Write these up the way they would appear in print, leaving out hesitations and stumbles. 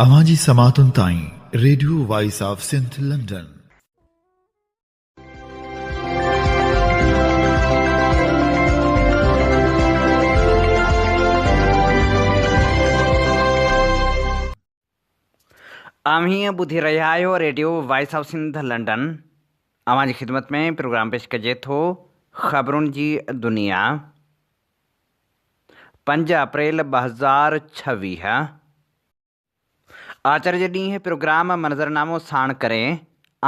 اوهان جي سماعتن تائين radio voice of Sindh London. اوهين ٻڌي رهيا آهيو radio voice of Sindh London. اوهان جي خدمت ۾ پروگرام پيش ڪجي ٿو خبرن جي دنيا 5 اپريل 2026 آچر جي ڏينهن پروگرام منظرنامو ساڻ ڪري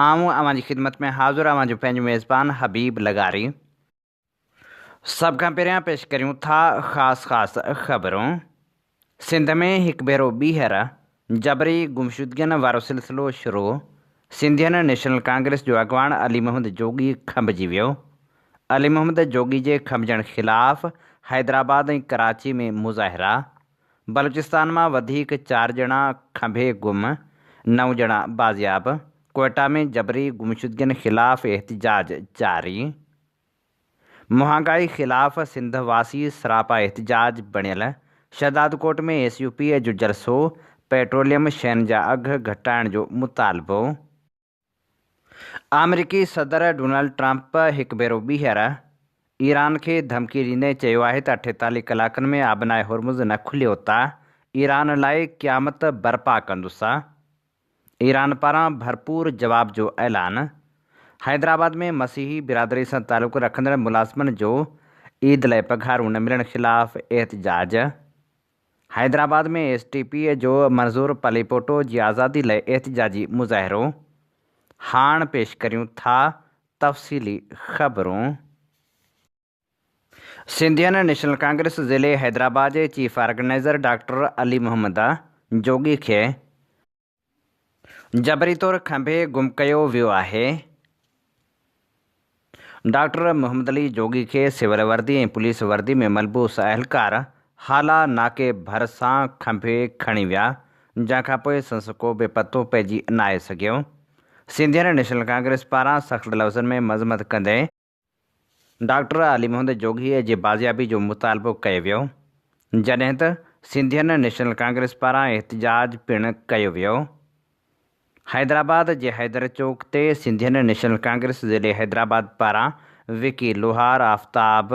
آئون اوهان جي خدمت ۾ حاضر اوهان جو پنهنجو ميزبان حبيب لغاري. سڀ کان پهريان پيش ڪريون ٿا خاص خاص خبرون. سنڌ ۾ هڪ ڀيرو ٻيهر جبري گمشدگين وارو سلسلو شروع، سنڌين نيشنل ڪانگريس جو اڳواڻ علي محمد جوڳي کنڀجي ويو. علي محمد جوڳي جي کنڀجڻ خلاف حيدرآباد ۽ ڪراچي ۾ مظاهرا. بلوچستان مان وڌيڪ چار ڄڻا کنڀي گم، نو ڄڻا بازياب. ڪوئيٽا ۾ جبري گمشدگين خلاف احتجاج جاري. مهانگائي خلاف سنڌ واسي سراپا احتجاج بڻيل شهدادڪوٽ ۾ ايس يو پي جو جلسو، پيٽروليم شين جا اگهه گهٽائڻ جو مطالبو. آمريڪي صدر ڊونلڊ ٽرمپ هڪ ڀيرو ٻيهر ايران کي ڌمڪي ڏيندي چيو آهي ته 48 ڪلاڪن ۾ آبنائي هرمز نه کليو ته ايران لاء قيامت برپا ڪندس. ايران پاران ڀرپور جواب جو اعلان، حيدرآباد ۾ مسيحي برادري سان تعلق رکندڙ ملازمن جو عيد لاء پگهارون نه ملڻ خلاف احتجاج، حيدرآباد ۾ ايس ٽي پي جو منظور پليپوٽو جي آزادي لاء احتجاجي مظاهرو، هاڻ پيش ڪريون ٿا تفصيلي خبرون. سنڌين نيشنل ڪانگريس ضلعي حيدرآباد جي chief organizer doctor Ali Muhammad Jogi کي جبري طور کنڀي گم ڪيو ويو آهي. ڊاڪٽر محمد علي جوڳي کي سول وردي ۽ پوليس وردي ۾ ملبوس اهلڪار هالا ناڪي ڀرسان کنڀي کڻي ويا، جنهن کانپوء سندس ڪو به پتو پئجي ناهي سگهيو. سنڌين نيشنل ڪانگريس پاران سخت لفظن ۾ مذمت ڪندي، ڊاڪٽر علي محمد جوڳيء جي بازيابي جو مطالبو ڪيو ويو، جڏهن ته سنڌين نيشنل ڪانگريس پاران احتجاج پڻ ڪيو ويو. حيدرآباد جي حيدر چوڪ تي سنڌين نيشنل ڪانگريس ضلعي حيدرآباد پاران وڪي لوهار، آفتاب،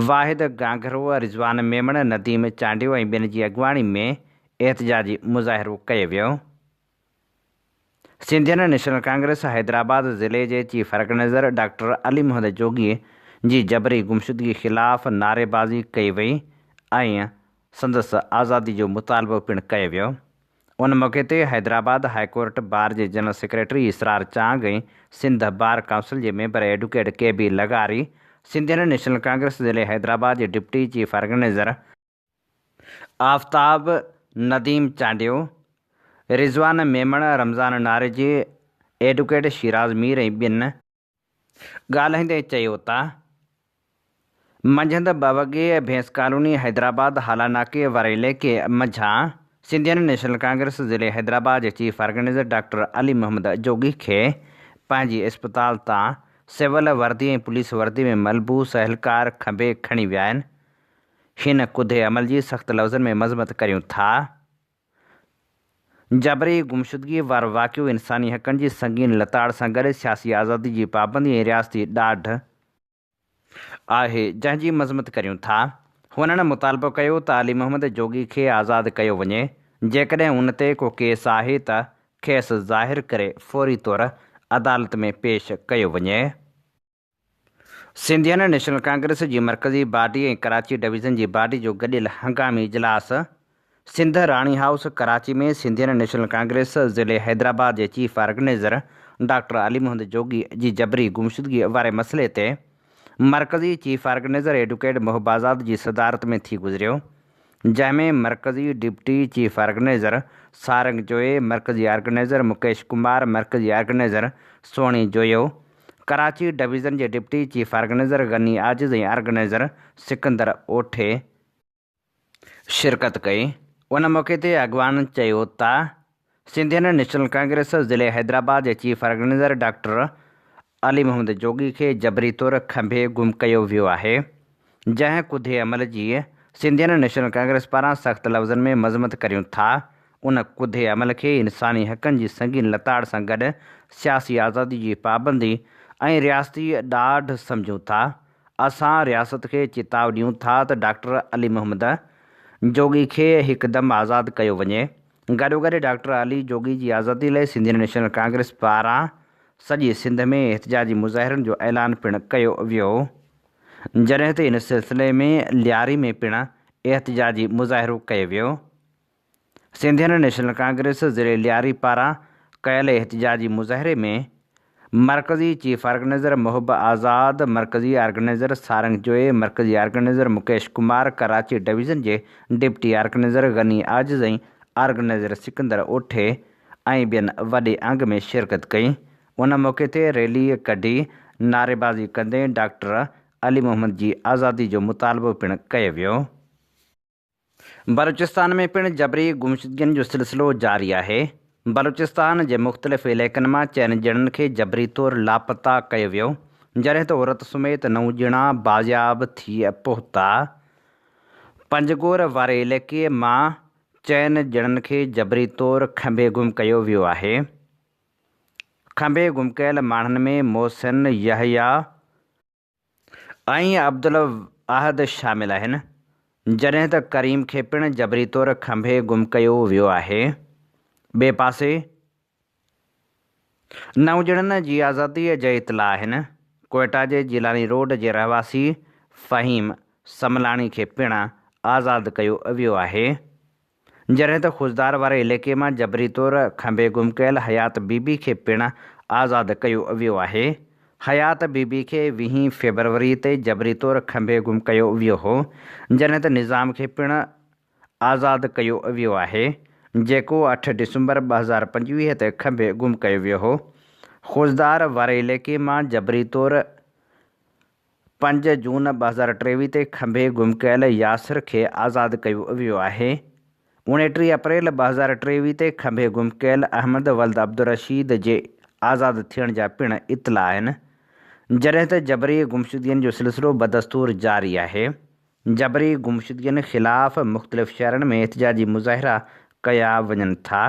واحد گانگهرو، رضوان ميمڻ، نديم چانڊيو ۽ ٻين جي اڳواڻي ۾ احتجاجي مظاهرو ڪيو ويو. سنڌين نيشنل ڪانگريس حيدرآباد ضلعي جي chief organizer doctor Ali Muhammad Jogi جي جبري گمشدگي خلاف نعريبازي ڪئي وئي ۽ سندس آزادي جو مطالبو پڻ ڪيو ويو. ان موقعي تي حيدرآباد هاء ڪورٽ بار جي general secretary Israr Chang ۽ Sindh bar council جي ميمبر ايڊوڪيٽ ڪي بي لغاري، سنڌين نيشنل ڪانگريس ضلعي حيدرآباد جي deputy chief organizer Aftab Nadeem Chandio, Rizwan Memon, Ramzan Nareji, advocate Shiraz Mir ۽ ٻين ڳالهائيندي چيو ته منجهند ٻه وڳي ڀينس ڪالوني حيدرآباد هالا ناڪي واري علائقي منجهان سنڌين نيشنل ڪانگريس ضلعي حيدرآباد جي chief organizer doctor Ali Muhammad Jogi کي پنهنجي اسپتال تان سول وردي ۽ پوليس وردي ۾ ملبوس اهلڪار کنڀي کڻي ويا آهن. هن ڪڌي عمل جي سخت لفظن ۾ مذمت ڪريون ٿا. جبري گمشدگي وارو واقعو انساني حقن جي سنگين لتاڙ سان گڏ سياسي آزادي جي پابندي ۽ رياستي ڏاڍ آهي، جنهن جي مذمت ڪريون ٿا. هنن مطالبو ڪيو ته علي محمد جوڳي کي آزاد ڪيو وڃي، جيڪڏهن ان تي ڪو ڪيس آهي ته کيس ظاهر ڪري فوري طور عدالت ۾ پيش ڪيو وڃي. سنڌين نيشنل ڪانگريس جي مرڪزي باڊي ۽ ڪراچي ڊويزن جي باڊي جو گڏيل هنگامي اجلاس سنڌ راڻي هائوس ڪراچي ۾ سنڌين نيشنل ڪانگريس ضلعي حيدرآباد جي chief organizer doctor Ali Muhammad Jogi جي جبري گمشدگي واري مسئلي تي مرڪزي chief organizer advocate Mohib Azad جي صدارت ۾ ٿي گذريو جنهن ۾ مرڪزي ڊپٽي چيف آرگنائيزر سارنگ جويي، مرڪزي آرگنائيزر مڪيش ڪمار، مرڪزي آرگنائيزر سهڻي جويو، ڪراچي ڊويزن جي deputy chief organizer Ghani Ajiz ۽ organizer Sikandar اوٺي شرڪت ڪئي. ان موقعي تي اڳواڻن چيو ته سنڌين نيشنل ڪانگريس ضلعي حيدرآباد جي chief organizer doctor Ali Muhammad Jogi کي جبري طور کنڀي گم ڪيو ويو آهي، جنهن ڪڌي عمل جي سنڌين نيشنل ڪانگريس پاران سخت لفظن ۾ مذمت ڪريون ٿا. ان ڪڌي عمل کي انساني حقن جي سنگين لتاڙ سان گڏ سياسي آزادي جي پابندي ۽ رياستي ڏاڍ سمجهون ٿا. اسان رياست کي چتاء ڏيون ٿا ته ڊاڪٽر علي محمد جوڳي کي هڪدم آزاد ڪيو وڃي. گڏوگڏ ڊاڪٽر علي جوڳي جي آزادي لاء سنڌي نيشنل ڪانگريس پاران سڄي سنڌ ۾ احتجاجي مظاهرن جو اعلان پڻ ڪيو ويو. جڏهن ته ان سلسلي ۾ لياري ۾ پڻ احتجاجي مظاهرو ڪيو ويو. سنڌين نيشنل ڪانگريس ضلعي لياري پاران ڪيل احتجاجي مظاهري ۾ مرڪزي چيف آرگنائيزر محب آزاد، مرڪزي آرگنائيزر سارنگ جوئي، مرڪزي آرگنائيزر مڪيش ڪمار، ڪراچي ڊويزن جي ڊپٽي آرگنائيزر غني عاجز ۽ آرگنائيزر سڪندر اوٺي ۽ ٻين وڏي انگ ۾ شرڪت ڪئي. ان موقعي تي ريلي ڪڍي نعريبازي ڪندي ڊاڪٽر علي محمد جي آزادي جو مطالبو پڻ ڪيو ويو. بلوچستان ۾ پڻ جبري گمشدگين جو سلسلو جاري آهي. بلوچستان جي مختلف علائقن مان چئن ڄڻن کي جبري طور لاپتا ڪيو ويو، جڏهن ته عورت سميت نو ڄڻا بازياب ٿي پهتا. پنجگور واري علائقي مان چئن ڄڻن کي جبري طور کنڀي گم ڪيو ويو آهي. کنڀي گم ڪيل ماڻهن ۾ محسن يحيٰ ۽ عبدالاحد شامل آهن، جڏهن ته ڪريم کي پڻ جبري طور کنڀي گم ڪيو ويو آهي. ٻئي پاسي نو ڄڻن جي آزادي جا اطلاع آهن، ڪوئيٽا جي جيلاني روڊ جي رهواسي فهيم سملاڻي کي پڻ آزاد ڪيو ويو آهي. جڏهن ته خضدار واري عليقي مان جبري طور کنڀي گم ڪيل حيات بي بي کي پڻ آزاد ڪيو ويو آهي. حيات بي بي کي ويهين فيبروري تي جبري طور کنڀي گم ڪيو ويو هو، جڏهن ته نظام کي پڻ آزاد ڪيو ويو آهي، جيڪو اٺ ڊسمبر 2025 تي کنڀي گم ڪيو ويو هو. خضدار واري عليقي مان جبري طور پنج جون 2023 تي کنڀي گم ڪيل ياسر کي آزاد ڪيو ويو آهي. 29 اپريل 2023 تي کنڀي گم ڪيل احمد ولد عبدالرشيد جي آزاد ٿيڻ جا پڻ اطلاع آهن. جڏهن ته جبري گمشدگين جو سلسلو بدستور جاري آهي. جبري گمشدگين خلاف مختلف شهرن ۾ احتجاجي مظاهرا ڪيا وڃن ٿا.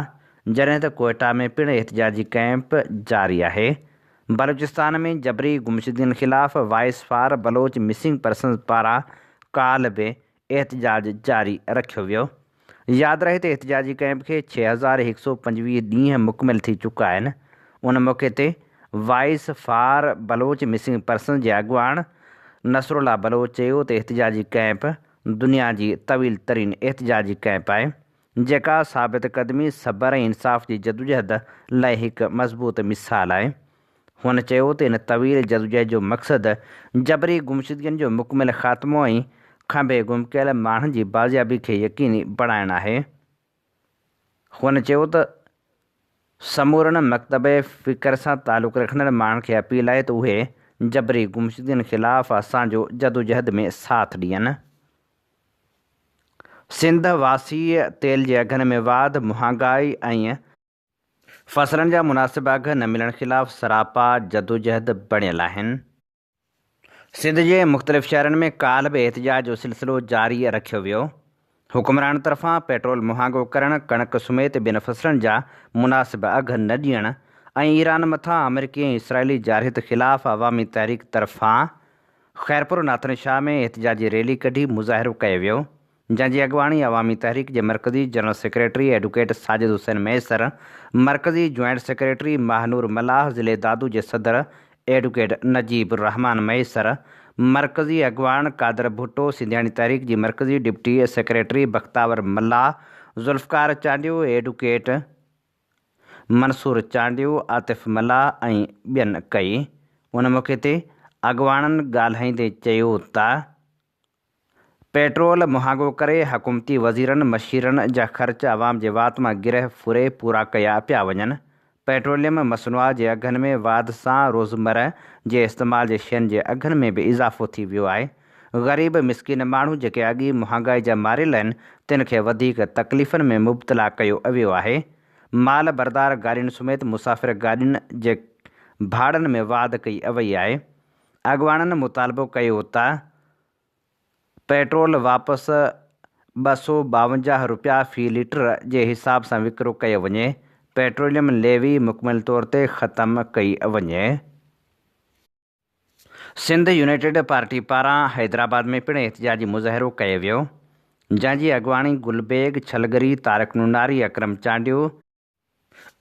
جڏهن ته ڪوئيٽا ۾ پڻ احتجاجي ڪئمپ جاري آهي. بلوچستان ۾ جبري گمشدگين خلاف voice for Baloch missing persons پاران ڪالهه به احتجاج جاري رکيو ويو. ياد رهي ته احتجاجي ڪئمپ کي 6125 ڏينهن مڪمل ٿي چڪا آهن. ان موقعي تي voice for Baloch missing persons جي اڳواڻ نصرالله بلوچ چيو ته احتجاجي ڪئمپ دنيا جي طويل ترين احتجاجي ڪئمپ آهي جيڪا ثابت قدمي، صبر ۽ انصاف جي جدوجهد لاء هڪ مضبوط مثال آهي. هن چيو ته ان طويل جدوجهد جو مقصد جبري گمشدگين جو مڪمل خاتمو ۽ کنڀي گم ڪيل ماڻهن جي بازيابي کي يقيني بڻائڻ آهي. هن چيو ته سمورن مڪتبه فڪر سان تعلق رکندڙ ماڻهن کي اپيل آهي ته اهي جبري گمشدگين خلاف اسان جو جدوجهد ۾ ساٿ ڏين. سنڌ واسي تيل جي اگهن ۾ واڌ، مهانگائي ۽ فصلن جا مناسب اگهه نه ملڻ خلاف سراپا جدوجهد بڻيل آهن. سنڌ جي مختلف شهرن ۾ ڪالهه به احتجاج جو سلسلو جاري رکيو ويو. حڪمرانن طرفان پيٽرول مهانگو ڪرڻ، ڪڻڪ سميت ٻين فصلن جا مناسب اگهه نه ڏيڻ ۽ ايران مٿان آمريڪي ۽ اسرائيلي جارحيت خلاف عوامي تحريڪ طرفان خيرپور ناٿن شاهه ۾ احتجاجي ريلي ڪڍي مظاهرو ڪيو ويو، جنهن جي اڳواڻي عوامي تحريڪ جي مرڪزي general secretary advocate Sajid Hussain Mahesar, مرڪزي جوائنٽ سيڪريٽري ماهنور ملاح، ضلعي دادو جي صدر ايڊوڪيٽ نجيب الرحمان مهيسر، مرڪزي اڳواڻ قادر ڀٽو، سنڌياڻي تحريڪ جي مرڪزي ڊپٽي سيڪريٽري بختاور ملاح، ذوالفقار چانڊيو، ايڊوڪيٽ منصور چانڊيو، عاطف ملاح ۽ ٻين ڪئي. ان موقعي تي اڳواڻن ڳالهائيندي چيو ته پيٽرول مهانگو ڪري حڪومتي وزيرن مشيرن جا خرچ عوام جي وات مان گرهه ڦري پورا ڪيا پيا وڃن، پيٽروليم مصنوعات جي اگهن ۾ واڌ سان روزمره جي استعمال جي شين جي اگهن ۾ به اضافو ٿي ويو آهي، غريب مسڪين ماڻهو جيڪي اڳ ئي مهانگائي جا ماريل آهن تن کي وڌيڪ تڪليفن ۾ مبتلا ڪيو ويو آهي. مال بردار گاڏين سميت مسافر گاڏين جي ڀاڙن ۾ واڌ ڪئي وئي آهي. اڳواڻن مطالبو ڪيو ته پيٽرول واپس 252 رپيا في ليٽر جي حساب سان وڪرو ڪيو وڃي، پيٽروليم ليوي مڪمل طور تي ختم ڪئي وڃي. سنڌ يونائيٽيڊ پارٽي پاران حيدرآباد ۾ پڻ احتجاجي مظاهرو ڪيو ويو، جنهن جي اڳواڻي گل بيگ ڇلگري، طارق نوناري، اڪرم چانڊيو،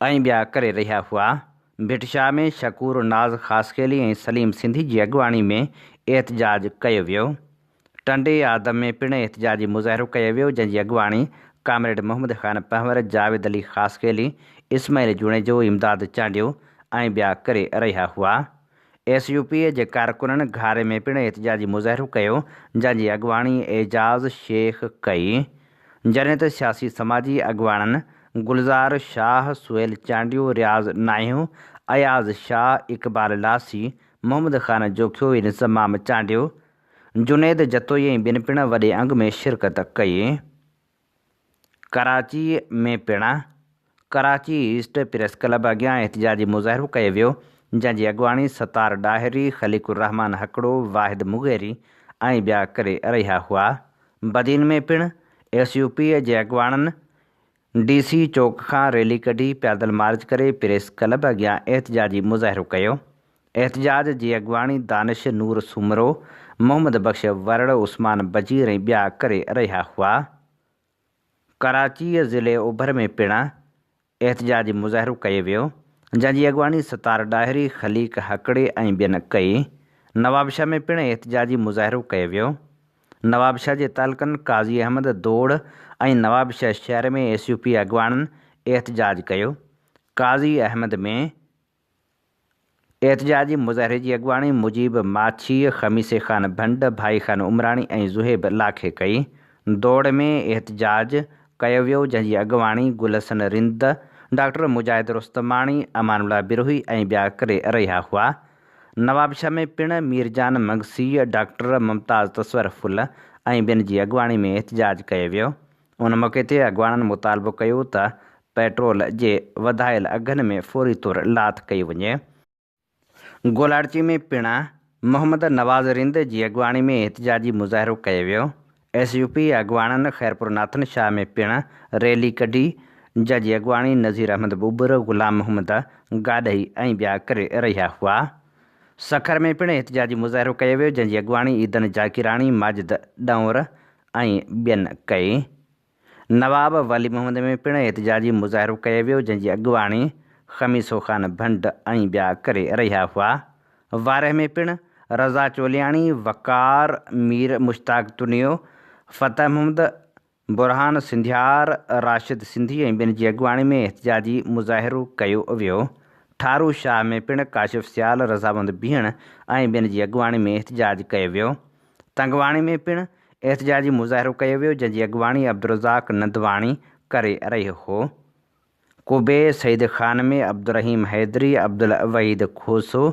۽ ٻيا ڪري رهيا هئا. ڀٽ شاهه ۾ شڪور ناز خاصخيلي ۽ سليم سنڌي جي اڳواڻي ۾ احتجاج ڪيو ويو. ٽنڊي آدم ۾ پڻ احتجاجي مظاهرو ڪيو ويو جنهن جي اڳواڻي ڪامريڊ محمد خان پنهور، جاويد علي خاصخيلي، اسماعيل جوڻيجو، امداد چانڊيو ۽ ٻيا ڪري رهيا هئا. ايس يو پي جي ڪارڪنن گهاري ۾ پڻ احتجاجي مظاهرو ڪيو جنهن جي اڳواڻي اعجاز شيخ ڪئي. جڏهن ته سياسي سماجي اڳواڻن گلزار شاهه، سهيل چانڊيو، رياض ناهيون، اياز شاهه، اقبال لاسي، محمد خان جوکيو، انضمام چانڊيو، جنيد جتوئي ۽ ٻين پڻ وڏي انگ ۾ شرڪت ڪئي. ڪراچي ۾ پڻ ڪراچي ايسٽ پريس ڪلب اڳيان احتجاجي مظاهرو ڪيو ويو، جنهن جي اڳواڻي ستار ڏاهري، خليق الرحمان هڪڙو، واحد مغيري ۽ ٻيا ڪري رهيا هئا. بدين ۾ پڻ ايس يو پي جي اڳواڻن ڊي سي چوڪ کان ريلي ڪڍي پيادل مارچ ڪري پريس ڪلب اڳيان احتجاجي مظاهرو ڪيو. احتجاج جي اڳواڻي دانش نور سومرو، محمد بخش ورڙ، عثمان بجير ۽ ٻيا ڪري رهيا هئا. ڪراچيء ضلعي اوڀر ۾ پڻ احتجاجي مظاهرو ڪيو ويو، جنهن جي اڳواڻي ستار ڏاهري، خليق هڪڙي ۽ ٻين ڪئي. نوابشاهه ۾ پڻ احتجاجي مظاهرو ڪيو ويو. نوابشاهه جي تعلقن قاضي احمد دوڙ ۽ نوابشاهه شهر ۾ ايس يو پي اڳواڻن احتجاج ڪيو. قاضي احمد ۾ احتجاجي مظاهري جي اڳواڻي مجيب ماڇي، خميسي خان ڀنڊ، ڀائي خان عمراڻي ۽ زوهيب لاکي ڪئي. دوڙ ۾ احتجاج ڪيو ويو جنهن جي اڳواڻي گل حسن رند، ڊاڪٽر مجاهد رستماڻي، امان الله بروهي ۽ ٻيا ڪري رهيا هئا. نوابشاهه ۾ پڻ مير جان مگسي، ڊاڪٽر ممتاز تصور ڦل ۽ ٻين جي اڳواڻي ۾ احتجاج ڪيو ويو. ان موقعي تي اڳواڻن مطالبو ڪيو ته پيٽرول جي وڌايل اگهن ۾ فوري طور لاٿ ڪئي وڃي. گولاڙچي ۾ پڻ محمد نواز رند جي اڳواڻي ۾ احتجاجي مظاهرو ڪيو ويو. ايس يو پي اڳواڻن خيرپور ناٿن شاهه ۾ پڻ ريلي ڪڍي، جنهن جي اڳواڻي نذير احمد ٻٻر، غلام محمد گاڏهي ۽ ٻيا ڪري رهيا هئا. سکر ۾ پڻ احتجاجي مظاهرو ڪيو ويو، جنهن جي اڳواڻي عيدن جاگيراڻي، ماجد ڏنور ۽ ٻين ڪئي. نواب ولي محمد ۾ پڻ احتجاجي مظاهرو ڪيو ويو جنهن جي اڳواڻي خميسو خان ڀنڊ ۽ ٻيا ڪري رهيا هئا. وارهه ۾ پڻ رضا چولياڻي، وقار، مير مشتاق تنيو، فتح محمد، برهان سنڌيار، راشد سنڌي ۽ ٻين جي اڳواڻي ۾ احتجاجي مظاهرو ڪيو ويو. ٺارو شاهه ۾ پڻ ڪاشف سيال، رضامند بيهڻ ۽ ٻين جي اڳواڻي ۾ احتجاج ڪيو ويو. تنگواڻي ۾ پڻ احتجاجي مظاهرو ڪيو ويو جنهن جي اڳواڻي عبدالرزاق نندواڻي ڪري رهيو هو. قبي سعيد خان ۾ عبدالرحيم حيدري، عبدالوحيد کوسو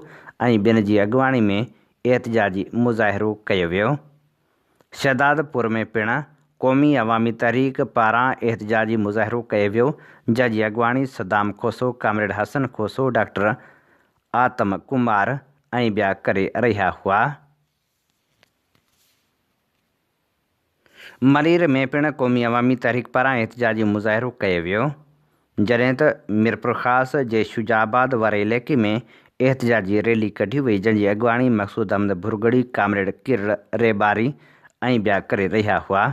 ۽ ٻين جي اڳواڻي ۾ احتجاجي مظاهرو ڪيو ويو. شهدادپور ۾ پڻ قومي عوامي تحريڪ پاران احتجاجي مظاهرو ڪيو ويو جنهن جي اڳواڻي صدام کوسو، ڪامريڊ حسن کوسو، ڊاڪٽر آتم ڪمار ۽ ٻيا ڪري رهيا هئا. ملير ۾ پڻ قومي عوامي تحريڪ پاران احتجاجي مظاهرو ڪيو ويو، جڏهن ته ميرپورخاص جي شجاع آباد واري علائقي ۾ احتجاجي ريلي ڪڍي وئي، جنهن جي اڳواڻي مقصود احمد ڀرڳڙي، ڪامريڊ ڪرڙ ريٻاري ۽ ٻيا ڪري رهيا هئا.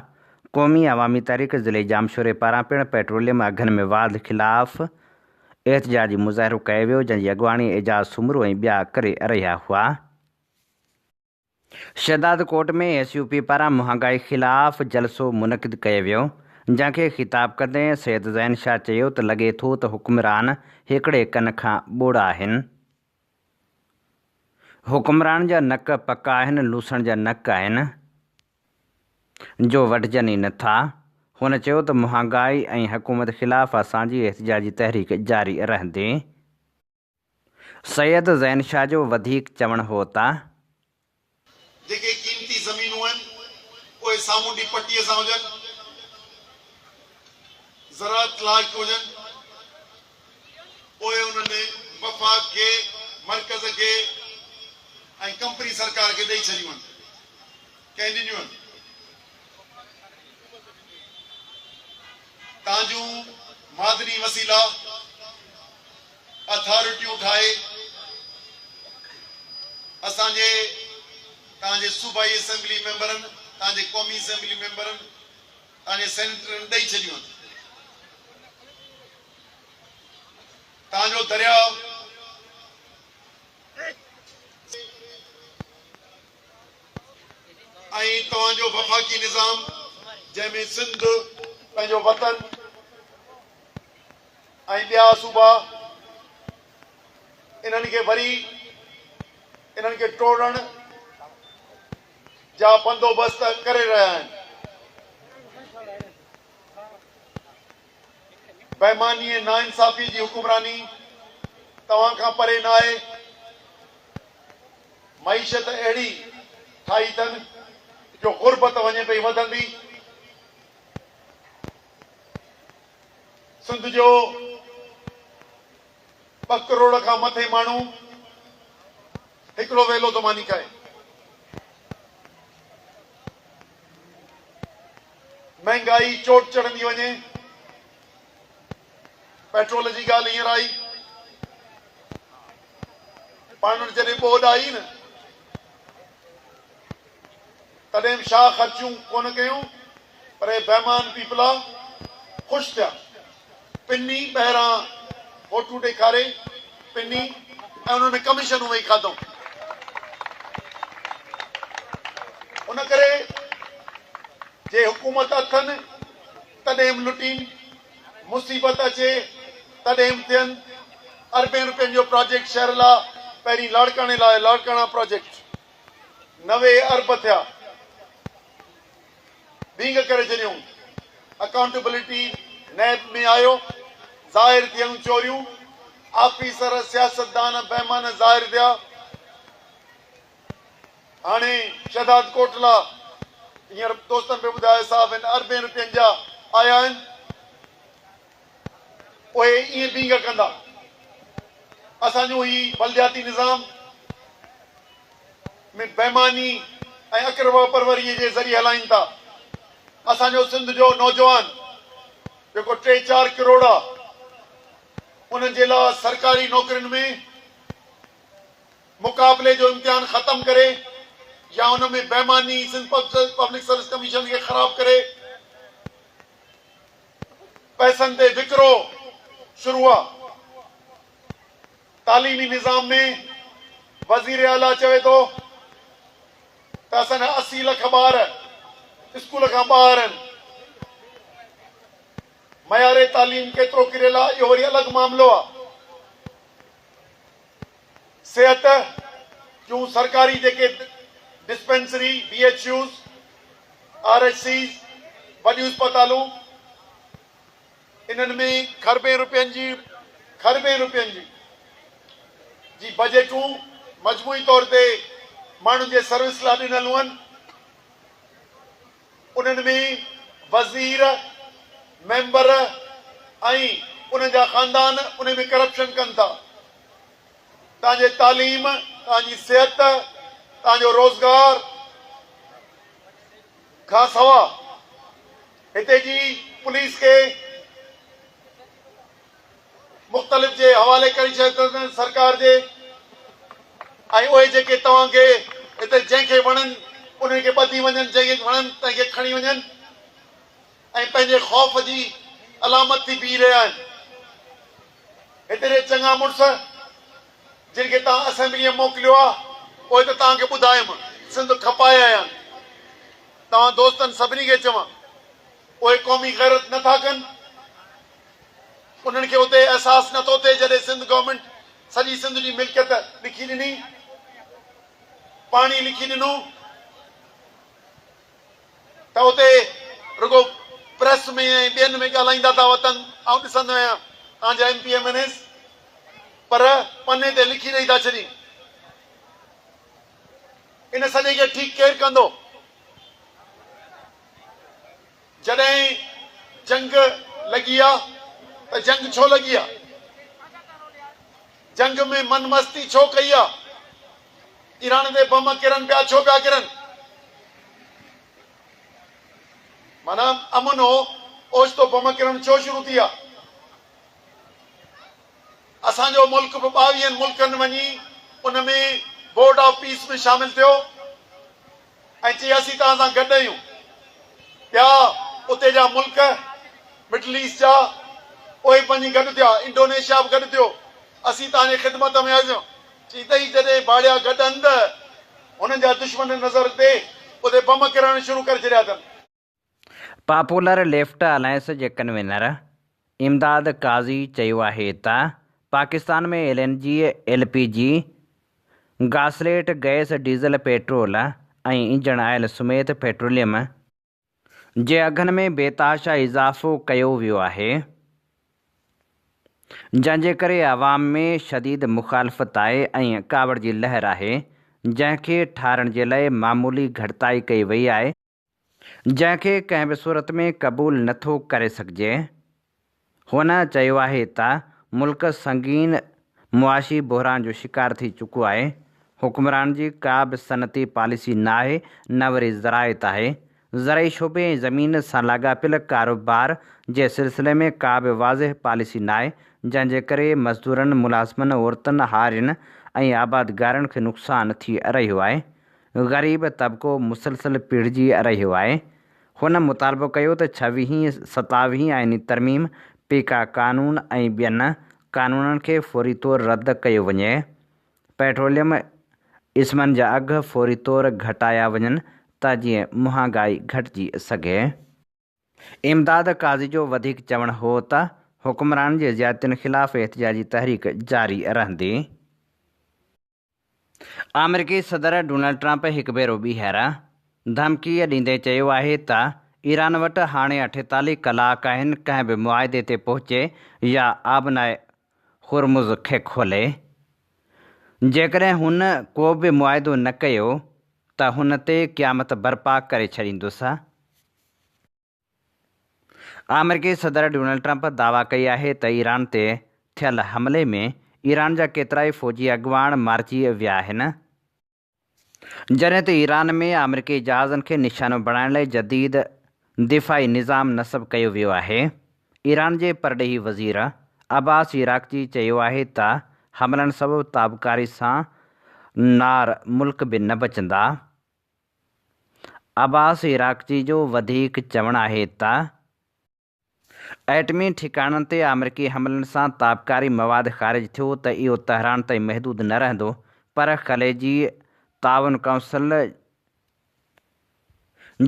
قومي عوامي تحريڪ ضلعي ڄامشوري پاران پڻ پيٽروليم اگهن ۾ واڌ خلاف احتجاجي مظاهرو ڪيو ويو، جنهن جي اڳواڻي اعجاز سومرو ۽ ٻيا ڪري رهيا هئا. شهدادڪوٽ ۾ ايس يو پي پاران مهانگائي خلاف جلسو منعقد ڪيو ويو، جنهن کي خطاب ڪندي سيد زين شاهه چيو ته لڳي ٿو ته حڪمران هڪڙي ڪن کان ٻوڙا آهن، حڪمران جا نڪ پڪا آهن، لوسڻ جا نڪ آهن، جو وڍجن ئي نه ٿا. هن چيو ته مهانگائي ۽ حڪومت خلاف اسان جي احتجاجي تحريڪ جاري رهندي. سيد زين شاهه جو وڌيڪ چوڻ هو ته. جيڪي قيمتي زمينون آهن اهي سامونڊي پٽي سان هجن، زراعت لائق هجن، پوء انهن وفاق کي، مرڪز کي ۽ ڪمپني سرڪار کي ڏئي ڇڏيون آهن. ڪنهن ڏنيون آهن؟ توهان جون معدني وسيلا اٿارٽيون ٺاهي اسان جي توهان جي صوبائي اسيمبلي ميمبرن، توهان جي قومي اسيمبلي ميمبرن، توهان جي سينيٽرن ڏئي ڇڏيون آهن. توهان جو درياء ۽ توهان جو وفاقي نظام جنهن ۾ سنڌ پنهنجو وطن ۽ ٻيا صوبا انهن کي وري انهن کي ٽوڙڻ جا بندوبست ڪري رهيا آهن. بيماني ۽ ناانصافي جي حڪمراني توهان کان پري ناهي. معيشت اهڙي ٺاهي اٿن جو غربت وڃي پئي وڌندي. سنڌ جو ٻه ڪروڙ کان مٿي ماڻهو هڪڙو ويلو ٿو ماني کائي. مهنگائي چوٽ چڙهندي وڃي. پيٽرول جي ڳالهه هينئر آئي. پاڻ وٽ جڏهن ٻوڏ آئي نه تڏهن به شاهه خرچيون ڪونه ڪيون پر اهي بيمان پيپلا خوش ٿيا. پني ٻاهران فوٽو ڏيکاري پني ۽ انهن ۾ ڪميشنون ويهي کاڌائون. ان ڪري جي حڪومت اٿن تڏهن به لٽين، مصيبت اچي تڏهن به ٿين. اربين روپين جو پراجيڪٽ شهر لاء پهرين لاڙڪاڻي لاء لاڙڪاڻا پراجيڪٽ 90 ارب ٿيا. ڀينگ ڪري ڇڏيائون. اڪائونٽبلٽي نيب ۾ آيو، ظاهر ٿيون چوريون، آفيسر، سياستدان بيمان ظاهر ٿيا. هاڻي شهداد ڪوٽلا هينئر دوستن پئي ٻڌايو صاحب هن اربين روپين جا آيا آهن اهي ائين ڀينگ ڪندا. اسان جو هي بلدياتي نظام ۾ بيماني ۽ اقربا پروريء جي ذريعي هلائين ٿا. اسان جو سنڌ جو نوجوان جيڪو ٽي چار ڪروڙ آ انهن جي لاء سرڪاري نوڪرين ۾ مقابلي جو امتحان ختم ڪري يا ان ۾ بيماني سنڌ پبلڪ سروس ڪميشن کي خراب ڪري پئسن تي وڪرو شروع آ. تعليمي نظام ۾ وزير اعليٰ چوي ٿو ته اسان جا 80 لک ٻار اسڪول کان ٻاهر آهن، معيار تعليم ڪيترو ڪريل آهي اهو وري الڳ معاملو آهي. صحت جون سرڪاري جيڪي dispensary, B H Us, R H Cs, وڏيون اسپتالون، انهن ۾ کربين روپين جي کربين روپين جي جي بجيٽون مجموعي طور تي ماڻهن جي سروس لاء ڏنل هئن انهن ۾ وزير، ميمبر ۽ انهن جا خاندان انهي ۾ ڪرپشن ڪن ٿا. توهان جي تعليم، توهان جي صحت، توهان جو روزگار کان سوا هتي جي پوليس کي مختلف جي حوالي ڪري ڇڏيو اٿن سرڪار جي ۽ اهي جيڪي توهان کي هتي جنهن کي وڻن انهن کي ٻڌي وڃن جنهن کي وڻن تنهن کي کڻي وڃن ۽ پنهنجي خوف جي علامت ٿي بيهي رهيا آهن. هتي جي چڱا مڙس جن کي توهان اسيمبليء ۾ موڪليو آهي اهي ته توهان کي ٻڌايم سنڌ کپائي آيا آهن. توهان دوستن سڀني کي چوان اهي قومي غيرت نه ٿا ڪن. انهن کي اتي احساس نه ٿو ٿئي جڏهن سنڌ گورنمينٽ سڄي سنڌ جي ملڪيت لکي ڏني، پاڻي لکي ڏنو ته اتي رڳو پريس ۾ ۽ ٻين ۾ ڳالهائيندا ٿا وتن. آئون ڏسندو آهيان توهان جا M P M N As پر پني تي لکي ڏئي ٿا ڇڏين. ان سڄي کي ٺيڪ ڪير ڪندو؟ جڏهن جنگ لڳي آ ته جنگ ڇو لڳي آ؟ جنگ ۾ من مستي ڇو ڪئي آ؟ ايران تي بم ڪرن پيا ڇو پيا ڪرن؟ معنيٰ امن هو، اوچتو بم ڪرڻ ڇو شروع ٿي ويا؟ اسان جو ملڪ به ٻاويهن ملڪن وڃي ان ۾ بورڊ آف پيس ۾ شامل ٿيو ۽ چي اسين توهان سان گڏ آهيون. ٻيا اتي جا ملڪ مڊل ايسٽ جا اهي به وڃي گڏ ٿيا، انڊونيشيا به گڏ ٿيو، اسين توهان جي خدمت ۾ آهيون. چي ته هي جڏهن ڀاڙيا گڏ آهن ته هنن جا دشمن نظر تي اتي بم ڪرڻ شروع ڪري ڇڏيا اٿن. پاپولر ليفٽ الائنس جي ڪنوينر امداد قاضي چيو آهي ته Pakistan ۾ L N G, L P G, گاسليٽ، gas, diesel, petrol ۽ engine oil سميت پيٽروليم جي اگهن ۾ بي تحاشا اضافو ڪيو ويو آهي، جنهن جي ڪري عوام ۾ شديد مخالفت آهي ۽ ڪاوڙ جي لهر آهي، جنهن کي ٺارڻ جي لاء معمولي گهٽتائي ڪئي وئي آهي. جنهن کي ڪنهن به صورت ۾ قبول نه ٿو ڪري سگهجي. هن چيو آهي ته ملڪ سنگين معاشي بحران جو شڪار ٿي چڪو آهي، حڪمرانن جي ڪا به صنعتي پاليسي نه آهي نه وري زراعت آهي، زرعي شعبي ۽ زمين سان لاڳاپيل ڪاروبار جي سلسلي ۾ ڪا به واضح پاليسي ناهي، جنهن جي ڪري مزدورن، ملازمن، عورتن، هارين ۽ آبادگارن کي نقصان ٿي رهيو آهي. غريب طبقو مسلسل پيڙهجي رهيو آهي. هن مطالبو ڪيو ته ڇويهين، ستاويهين آئيني ترميم، پيڪا قانون ۽ ٻين قانونن کي فوري طور رد ڪيو وڃي، پيٽروليم اسمن جا اگهه فوري طور گهٽايا وڃن ته جيئن مهانگائي گهٽجي سگهي. امداد قاضي جو وڌيڪ چوڻ هو ته حڪمرانن جي زيادتين خلاف احتجاجي تحريڪ جاري رهندي. آمريڪي صدر ڊونلڊ ٽرمپ هڪ ڀيرو ٻيهر ڌمڪي ڏيندي چيو آهي ته ايران وٽ هاڻي 48 ڪلاڪ آهن ڪنهن به معاهدي تي پهچي يا آبنائي هرمز کي کولي، جيڪڏهن هن ڪو به معاهدو نه ڪيو ته هن تي قيامت برپا ڪري ڇڏيندس. آمريڪي صدر ڊونلڊ ٽرمپ دعويٰ ڪئي آهي ته ايران تي ٿيل حملي ۾ ايران جا ڪيترائي فوجي اڳواڻ مارجي ويا آهن، جڏهن ته ايران ۾ آمريڪي جهازن کي نشانو بڻائڻ لاء جديد دفاعي نظام نصب ڪيو ويو آهي. ايران جي پرڏيهي وزير عباس عراقچي چيو آهي ته حملن سبب تابڪاري سان نار ملڪ به نه بچندا. عباس عراقچي جو وڌيڪ چوڻ آهي ته ايٽمي ٺڪاڻن تي آمريڪي حملن سان تابڪاري مواد خارج ٿيو ته اهو تهران تائين محدود نه رهندو پر خليجي تعاون ڪائونسل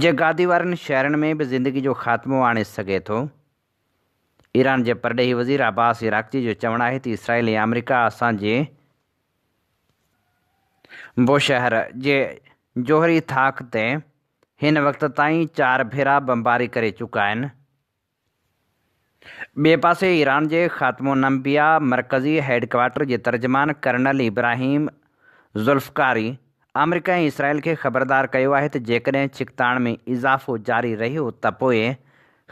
جي گادي وارن شهرن ۾ به زندگي جو خاتمو آڻي سگهي ٿو. ايران جي پرڏيهي وزير عباس عراقچي جو چوڻ آهي ته اسرائيل ۽ آمريڪا اسان جي بوشهر جي جوهري ٿاڪ تي هن وقت تائين چار ڀيرا بمباري ڪري چڪا آهن. ٻئي پاسي ايران جي خاتم الانبياء مرڪزي هيڊ ڪوارٽر جي ترجمان ڪرنل ابراهيم ذوالفقاري آمريڪا ۽ اسرائيل کي خبردار ڪيو آهي ته جيڪڏهن ڇڪتاڻ ۾ اضافو جاري رهيو ته پوء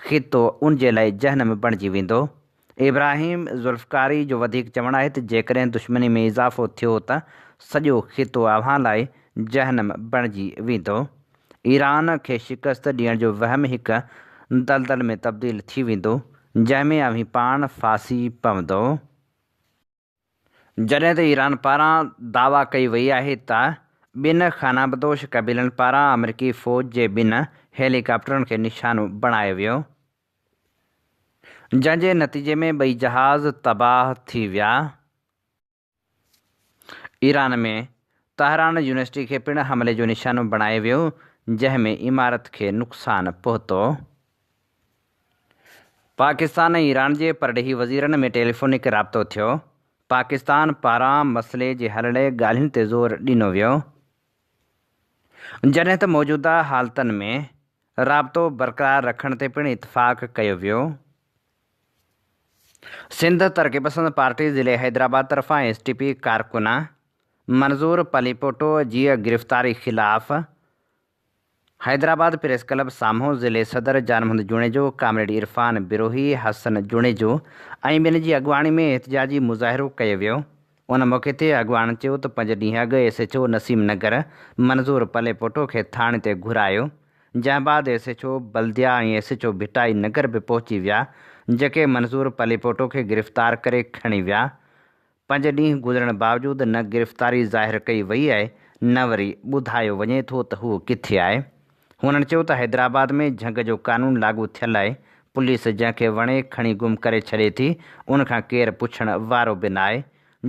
خطو ان جي لاء جهنم بڻجي ويندو. ابراهيم ذوالفقاري جو وڌيڪ چوڻ آهي ته جيڪڏهن دشمني ۾ اضافو ٿيو ته سڄو خطو اوهان لاء جهنم بڻجي ويندو. ايران کي شڪست ڏيڻ جو وهم هڪ دلدل ۾ تبديل ٿي ويندو، جنهن ۾ اوهين پاڻ ڦاسي پوندؤ. جڏهن ته ايران پاران دعويٰ ڪئي وئي آهي ته ٻن خانه بدوش قبيلن پاران آمريڪي فوج جي ٻن هيلي ڪاپٽرن کي نشانو بڻايو ويو. جنهن جي نتيجي ۾ ٻئي جهاز تباهه ٿي ويا. ايران ۾ تهران يونيورسٽي کي پڻ حملي جو نشانو بڻايو ويو، جنهن ۾ عمارت کي نقصان پهتو. پاڪستان ۽ ايران جي پرڏيهي وزيرن ۾ ٽيليفونڪ رابطو ٿيو، پاڪستان پاران مسئلي جي حل لاء ڳالهين تي زور ڏنو ويو، جڏهن ته موجوده حالتن ۾ رابطو برقرار رکڻ تي پڻ اتفاق ڪيو ويو. سنڌ ترقي پسند پارٽي ضلعي حيدرآباد طرفان ايس ٽي پي ڪارڪن منظور پليپوٽو جي گرفتاري خلاف حيدرآباد پريس ڪلب سامهون ضلعي صدر جان محمد جوڻيجو، ڪامريڊ عرفان بروهي، حسن جوڻيجو ۽ ٻين جي اڳواڻي ۾ احتجاجي مظاهرو ڪيو ويو. ان موقعي تي اڳواڻن چيو ته پنج ڏينهن اڳ S H O Naseem Nagar Manzoor Palepoto کي ٿاڻي تي گهرايو. جنهن بعد S H O Baldia ۽ S H O Bhittai Nagar به پهچي ويا، جيڪي منظور پليپوٽو کي گرفتار ڪري کڻي ويا. پنج ڏينهن گذرڻ باوجود نه گرفتاري ظاهر ڪئي وئي آهي نه وري ٻڌايو وڃي ٿو ته هو ڪٿي آهي. هنن چيو ته حيدرآباد ۾ جهنگ جو قانون لاڳو ٿيل آهي، پوليس جنهن کي وڻي کڻي گم ڪري ڇڏي ٿي، ان کان ڪير پڇڻ وارو به ناهي،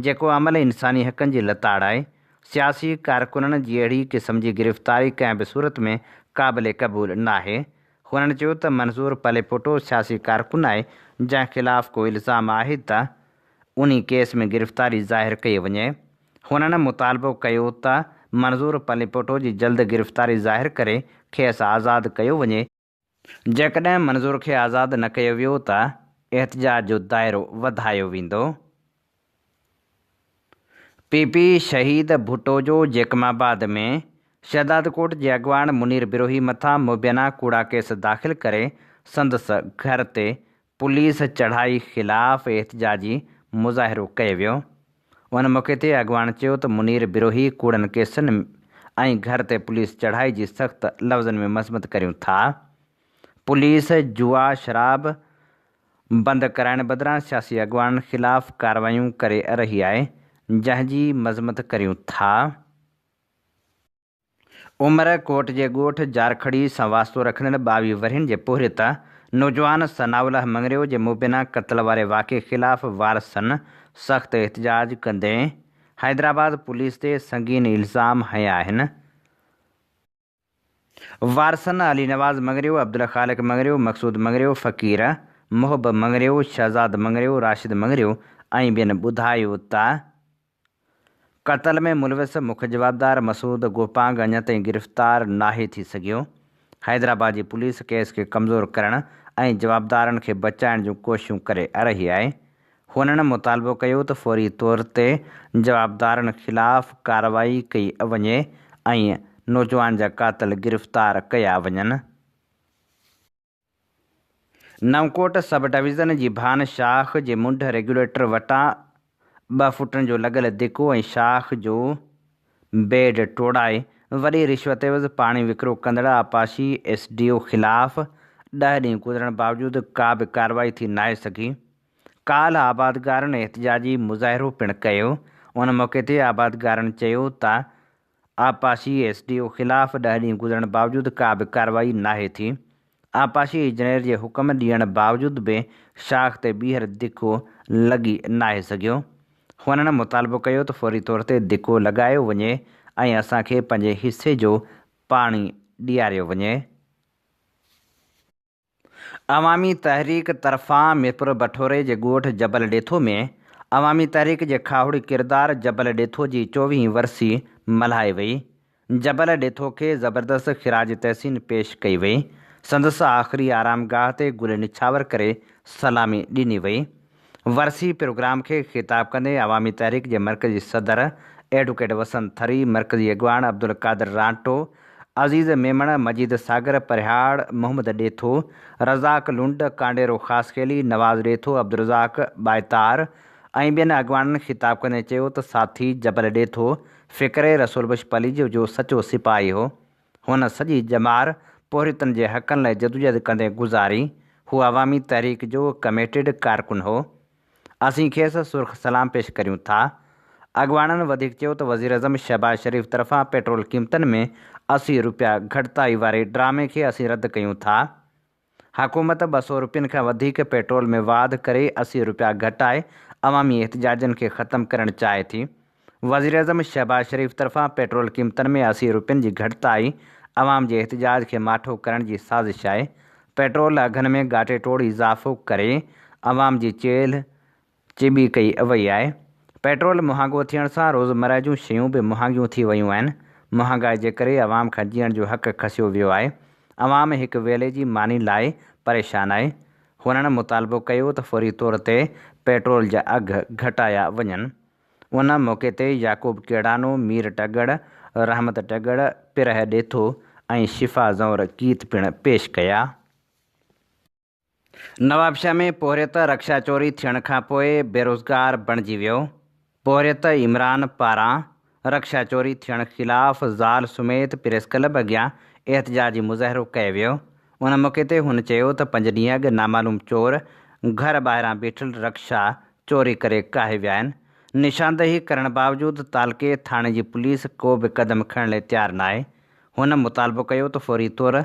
جيڪو عمل انساني حقن جي لتاڙ آهي. سياسي ڪارڪنن جي اهڙي قسم جي گرفتاري ڪنهن به صورت ۾ قابل قبول ناهي. هنن چيو ته منظور پليپوٽو سياسي ڪارڪن آهي، جنهن خلاف ڪو الزام آهي ته انهي ڪيس ۾ گرفتاري ظاهر ڪئي وڃي. هنن مطالبو ڪيو ته منظور پليپوٽو جي جلد گرفتاري ظاهر ڪري کيس آزاد ڪيو وڃي. جيڪڏهن منظور کي آزاد نه ڪيو ويو ته احتجاج جو دائرو وڌايو ويندو. پي پي شهيد ڀٽو جو جيڪب آباد ۾ شهدادڪوٽ جي اڳواڻ منير بروهي مٿان مبينا ڪوڙا ڪيس داخل ڪري سندس گهر تي پوليس چڙهائي خلاف احتجاجي مظاهرو ڪيو ويو. ان موقعي تي اڳواڻ چيو ته منير بروهي ڪوڙن ڪيسن ۽ گهر تي پوليس چڙهائي جي سخت لفظن ۾ مذمت ڪريون ٿا. پوليس جوا شراب بند ڪرائڻ بدران سياسي اڳواڻن خلاف ڪارروايون ڪري رهي آهي، جنهن جي مذمت ڪريون ٿا. عمر ڪوٽ جي ڳوٺ جارکڙي سان واسطو رکندڙ 22 ورهين جي پورهيت نوجوان ثناء الله مڱريو جي مبينا قتل واري واقعي خلاف وارثن سخت احتجاج ڪندي حيدرآباد پوليس تي سنگين الزام هنيا آهن. وارثن علي نواز مڱريو، عبدالخالق مڱريو، مقصود مڱريو، فقير محب مڱريو، شهزاد مڱريو، راشد مڱريو ۽ ٻين ٻڌايو ته، قتل ۾ ملوث مک جوابدار مسعود گوپانگ اڃا تائين گرفتار ناهي ٿي سگهيو. حيدرآباد جي پوليس ڪيس کي ڪمزور ڪرڻ ۽ جوابدارن کي بچائڻ جون ڪوششون ڪري رهي آهي. هنن مطالبو ڪيو ته فوري طور تي جوابدارن خلاف ڪارروائي ڪئي وڃي ۽ نوجوان جا قاتل گرفتار ڪيا وڃن. نئونڪوٽ سب ڊويزن جي ڀان شاخ جي منڍ ريگيوليٽر وٽان ٻه فوٽن جو لڳل دڪو ۽ شاخ جو بيڊ ٽوڙائي وڏي رشوت عيوض پاڻي وڪرو ڪندڙ آبپاشي ايس ڊي او خلاف ڏهه ڏينهن گذرڻ باوجود ڪا به ڪارروائي ٿي ناهي سگهي. ڪالهه آبادگارن احتجاجي مظاهرو پڻ ڪيو. ان موقعي تي آبادگارن چيو ته آبپاشي ايس ڊي او خلاف ڏهه ڏينهن گذرڻ باوجود ڪا به ڪارروائي ناهي ٿي. آبپاشي انجنيئر جي حڪم ڏيڻ باوجود به شاخ تي ٻيهر ڌڪو لڳي ناهي سگهيو. هنن مطالبو ڪيو ته فوري طور تي ڌڪو لڳايو وڃي ۽ اسان کي پنهنجي حصي جو پاڻي ڏياريو وڃي. عوامي تحريڪ طرفان ميرپور بٺوري جي ڳوٺ جبل ڏيٿو ۾ عوامي تحريڪ جي کاهوڙي ڪردار جبل ڏيٿو جي چوويهين ورسي ملهائي وئي. جبل ڏيٿو کي زبردست خراج تحسين پيش ڪئي وئي. سندس آخري آرامگاهه تي گل نڇاور ڪري سلامي ڏني وئي. ورسي پروگرام کي خطاب ڪندي عوامي تحريڪ جي مرڪزي صدر ايڊوڪيٽ وسند ٿري، مرڪزي اڳواڻ عبدالقادر رانٽو، عزيز ميمڻ، مجيد ساگر پرهياڙ، محمد ڏيٿو، رزاق لنڊ، ڪانڊيرو خاصخيلي، نواز ڏيٿو، عبدالرزاق ٻائتار ۽ ٻين اڳواڻن خطاب ڪندي چيو ته ساٿي جبل ڏيٿو فڪري رسول بخش پليجو جو سچو سپاهي هو، هن سڄي ڄمار پورهيتن جي حقن لاء جدوجهد ڪندي گذاري. هو عوامي تحريڪ جو ڪميٽيڊ ڪارڪن هو. اسين کيس سرخ سلام پيش ڪريون ٿا. اڳواڻن وڌيڪ چيو ته وزيراعظم شهباز شريف طرفان پيٽرول قيمتن ۾ 80 رپيا گهٽتائي واري ڊرامي کي اسين رد ڪيون ٿا. حڪومت 200 رپين کان وڌيڪ پيٽرول ۾ واڌ ڪري 80 رپيا گهٽائي عوامي احتجاجن کي ختم ڪرڻ چاهي ٿي. وزيراعظم شهباز شريف طرفان پيٽرول قيمتن ۾ 80 رپين جي گهٽتائي عوام جي احتجاج کي ماٺو ڪرڻ جي سازش آهي. پيٽرول اگهن ۾ ڳاٽي ٽوڙ اضافو ڪري عوام جي چيلهه چٻي ڪئي وئي آهي. پيٽرول مهانگو ٿيڻ سان روزمره جون شيون به مهانگيون ٿي ويون آهن. مهانگائي جي ڪري عوام کان جيئڻ جو حق کسيو ويو آهي. عوام هڪ ويلي جي ماني لاء پريشان آهي. هنن مطالبو ڪيو ته فوري طور تي پيٽرول جا اگهه گهٽايا وڃن. ان موقعي تي يعقوب ڪيڙانو، مير ٽڳڙ، رحمت ٽڳڙ، پرهه ڏيٿو ۽ شفا زئور گيت پڻ پيش ڪيا. نوابشاهه ۾ پورهيت رڪشا چوري ٿيڻ کانپوء بيروزگار بڻجي ويو، پورهيت عمران پاران رڪشا چوري ٿيڻ خلاف زال سميت پريس ڪلب اڳيان احتجاجي مظاهرو ڪيو ويو. ان موقعي تي هن چيو ته پنج ڏينهن اڳ نامعلوم چور گهر ٻاهران بيٺل رڪشا چوري ڪري ڪاهي ويا آهن، نشاندهي ڪرڻ باوجود تعلقي ٿاڻي جي پوليس ڪو به قدم کڻڻ لاء تيار ناهي. هن مطالبو ڪيو ته فوري طور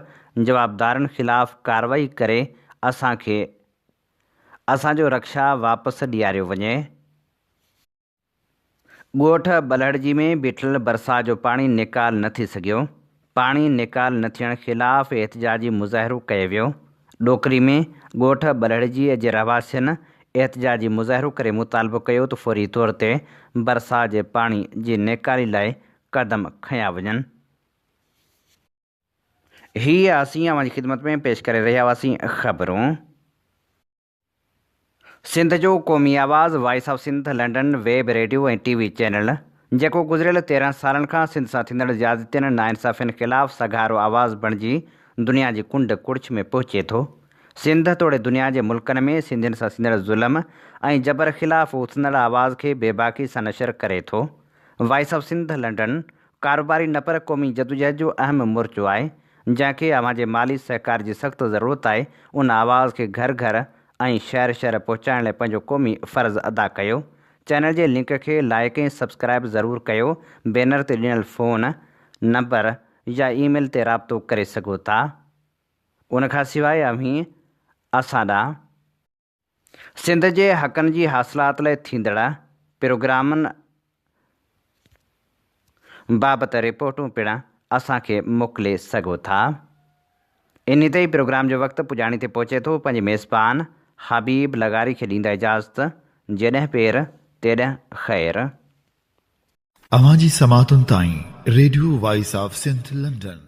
جوابدارن خلاف ڪارروائي ڪري اسان کي اسان جو رڪشا واپس ڏياريو وڃي. ڳوٺ ٻلهڙجي ۾ بيٺل برسات جو پاڻي نيڪال نه ٿي سگهيو، پاڻي نيڪال نه ٿيڻ خلاف احتجاجي مظاهرو ڪيو ويو، ڏوڪري ۾ ڳوٺ ٻلهڙجي جي رهواسين احتجاجي مظاهرو ڪري مطالبو ڪيو ته فوري طور تي برسات جي پاڻي جي نيڪالي لاء قدم کنيا وڃن. هي اسين اوهان جي خدمت ۾ پيش ڪري رهيا هئاسين خبرون. سنڌ جو قومي آواز voice of Sindh London web radio ۽ T V channel جيڪو گذريل 13 سالن کان سنڌ سان ٿيندڙ زيادتين ناانصافين خلاف سگهارو آواز بڻجي دنيا جي ڪنڊ ڪڙڇ ۾ پهچي ٿو سنڌ توڙي دنيا جي ملڪن ۾ سنڌين سان ٿيندڙ ظلم ۽ جبر خلاف اٿندڙ آواز کي بيباڪي سان نشر ڪري ٿو وائس آف سنڌ لنڊن ڪاروباري نه پر قومي جدوجهد جو اهم مورچو آهي، جنهن کي اوهان جي مالي سهڪار جي سخت ضرورت آهي، ان آواز کي گهر گهر ۽ شهر شهر پهچائڻ لاء پنهنجو قومي فرض ادا ڪيو. چينل جي لنڪ کي لائيڪ ۽ سبسڪرائيب ضرور ڪيو، بينر تي ڏنل فون نمبر يا اي ميل تي رابطو ڪري سگهو ٿا. ان کان سواء اوهين اسان ڏانهن. سنڌ جي حقن جي حاصلات لاء ٿيندڙ پروگرامن بابت رپورٽون پڻ اسان کي موڪلي سگهو ٿا. انهي تي ئي پروگرام جو وقت پڄاڻي تي پهچي ٿو. پنهنجي ميزبان حبيب لغاري کي ڏيندا اجازت. جيڏهن پير تيڏهن خير. اوهان جي سماعتن تائين radio voice of Sindh London.